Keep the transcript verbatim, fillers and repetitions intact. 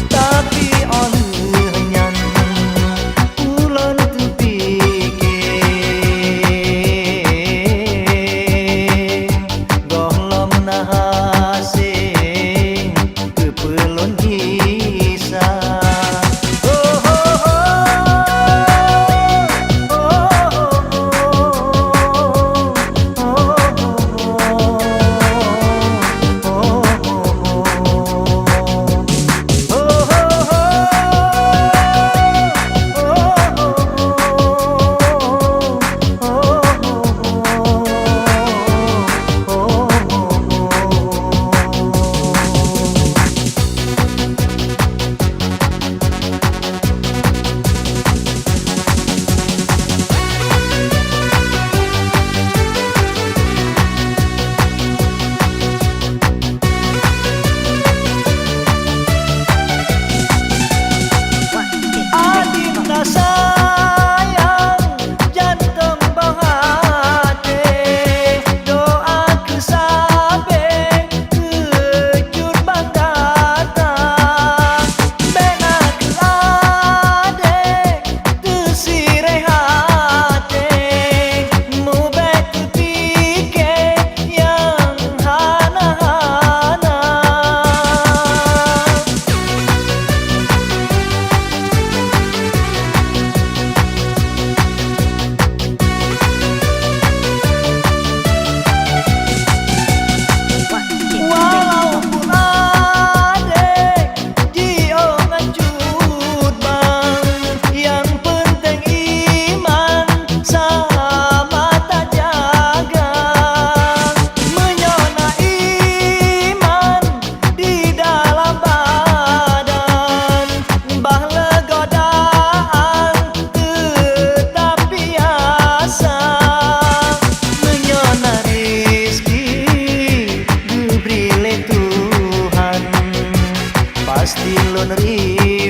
Tapi óh lheueh nyan ulôn teupike, gohlom na hasé keupeue lôn gisa. Adim na sayang, jantong bak até, doa keu sabe keu cut bak gata. Bék na keu adék teusireh até, mubék teupike nyang hana-hana. Walaupun adék jiôh ngon cut bang, nyang peunteng iman sama tajaga. Meunyoe na iman di dalam badan, bah le godaan teutap biasa. Meunyoe na rezeki geubri lé Tuhan, pasti lôn ri